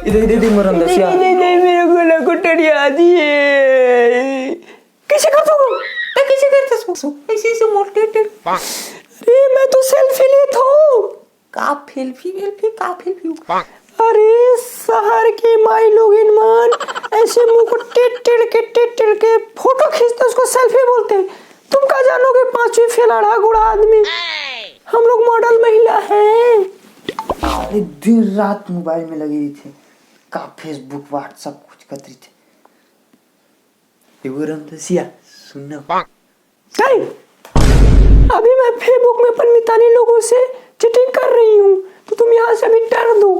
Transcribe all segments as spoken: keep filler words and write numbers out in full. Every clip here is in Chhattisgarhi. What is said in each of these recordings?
इधर, इधर, इधर, मरम दसिया। नहीं, नहीं, नहीं, मेरे को ना कुटरिया आती है। कैसे करता हूँ? मैं कैसे करता हूँ? ऐसे, ऐसे मोटे, टेढ़े। अरे, मैं तो सेल्फी लेता हूँ। का फेल्फी, वेल्फी, का फेल्फी? अरे, शहर के माई लोगिन मन ऐसे मुंह को टेढ़, टेढ़ के, टेढ़, टेढ़ के फोटो खींचते, उसको सेल्फी बोलते। तुम का जानोगे, पांचवी फेल, आड़ा गुड़ा आदमी। हम लोग मॉडल महिला हैं। अरे, दिन रात मोबाइल में लगी रहिथे, का Facebook, WhatsApp कुछ करत रहिथे। ए वो रमदसिया, सुन ना। नहीं, अभी मैं Facebook में अपन मितानी लोगों से चीटिंग कर रही हूँ, तो तुम यहाँ से अभी टर दो।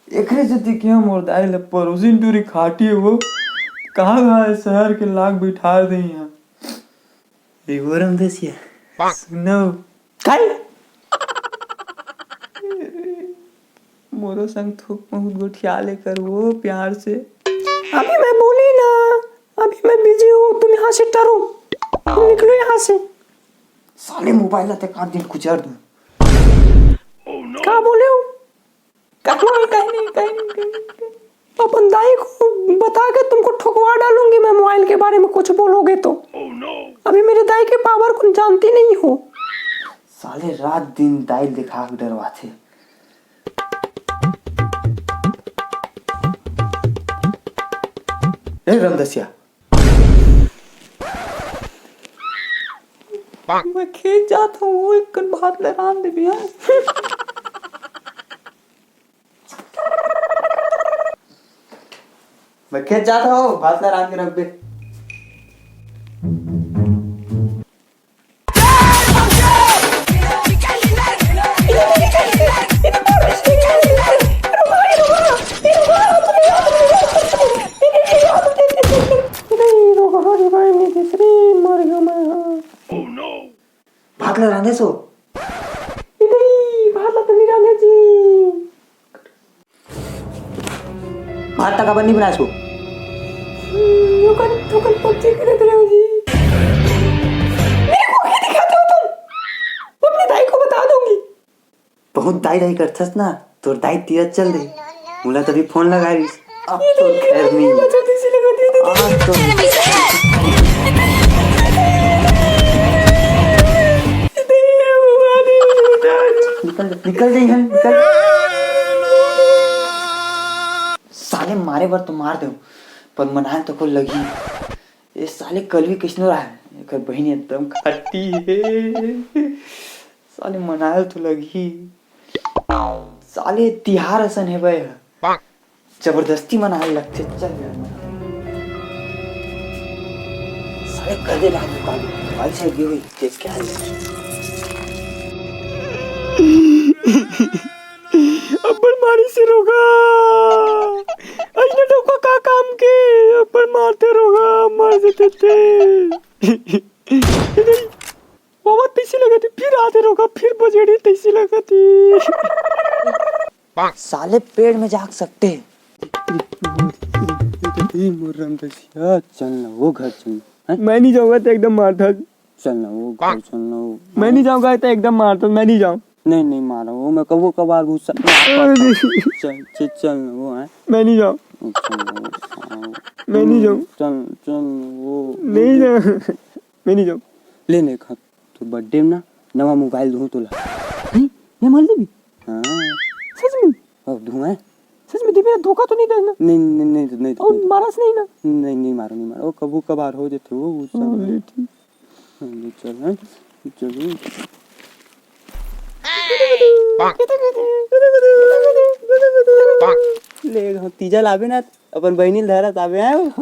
एकरे सेती के मोर दाई ल परोसिन टूरी खाटी हो, कहाँ कहाँ शहर के लाग बिठार दे यहाँ। ए वो रमदसिया, सुनो। काई? मोरो संग थोक बहुत गोठिया लेकर वो प्यार से। अभी मैं बोली ना, अभी मैं बिजी हूँ, तुम यहाँ से टरो, तुम निकलो यहाँ से। साले मोबाइल ला ते काट दिन कुचर दूँ। का बोले हो? कहीं नहीं, कहीं नहीं, कहीं नहीं, कहीं नहीं। अपन दाई को बता के तुमको ठोकवा डालूंगी मैं, मोबाइल के बारे में कुछ बोलोगे तो। अभी मेरे दाई के पावर को जानती नहीं हो। साले रात दिन दाई दिखा के डरवाथे। ए रमदसिया। मैं खेत जात हूँ, वो एक कन भात ले रांध देबे, हाँ? मैं खेत जात हूँ, भात ला रांध के रख दे। भात ला रांधे सो। ए भाई, भात ला तो नहीं रांधे जी। भात तक अपन नहीं बनाए सो। हम्म, यो कर, तो कर पबजी खेलत रहे हो जी। मेरे को क्या दिखाते हो तुम? मैं अपने दाई को बता दूंगी। बहुत दाई दाई करथस ना, तोर दाई तीरथ चल दे। मुला तभी फोन लगा रहीस। अब तो खैर नहीं। आज तो निकल, निकल जाइए, निकल। साले मारे बर तो मार दे, पर मनाए तो को लगी। ये साले कलवी किसनो रहा है, एकर बहिन एकदम खट्टी है। साले मनाए तो लगी। साले तिहार असन है भाई। जबरदस्ती मनाए लगथे, चल यार, मना। साले कर दे भाई, भाई से भी हुई, देख क्या है। अब्बड़ मारी से रोगा। अइने डोका का काम के? अब्बड़ मारथे रोगा, मार देथे ते। बाबा तैसे लगत हे, फिर आते रोगा, फिर बजेड़ी तैसे लगत हे। साले पेड़ में जाग सकते हैं। ए, मोर रमदसिया, चल ना वो घर चल ना, हैं? मैं नहीं जाऊंगा तो एकदम मारता। चल ना वो घर चल ना वो। मैं नहीं जाऊंगा तो एकदम मारता, मैं नहीं जाऊँ। नहीं, नहीं मारो वो, मैं कबो कभार गुस्सा। चल, चल, चल ना वो, हैं? मैं नहीं जाऊँ। चल ना वो, हाँ। मैं नहीं जाऊँ। चल, चल ना वो। नहीं जाऊँ। मैं नहीं जाऊँ। ले ने खा। तो बर्थडे में ना नवा मोबाइल दूँ तोला। नहीं, मैं मार देबी। हाँ। सच में? अब दूँ है। सच में देबे, धोखा तो नहीं देना? नहीं, नहीं, नहीं, नहीं, और नहीं। मारस नहीं ना? नहीं, नहीं मारो, नहीं मारो। वो कभू कभार हो जाते वो, वो सब। हाँ, ले ठीक। हाँ, ले चल, हाँ, चल। ले, हम तीजा लाबे ना, अपन बहिनी ल धरत आबे, हैं?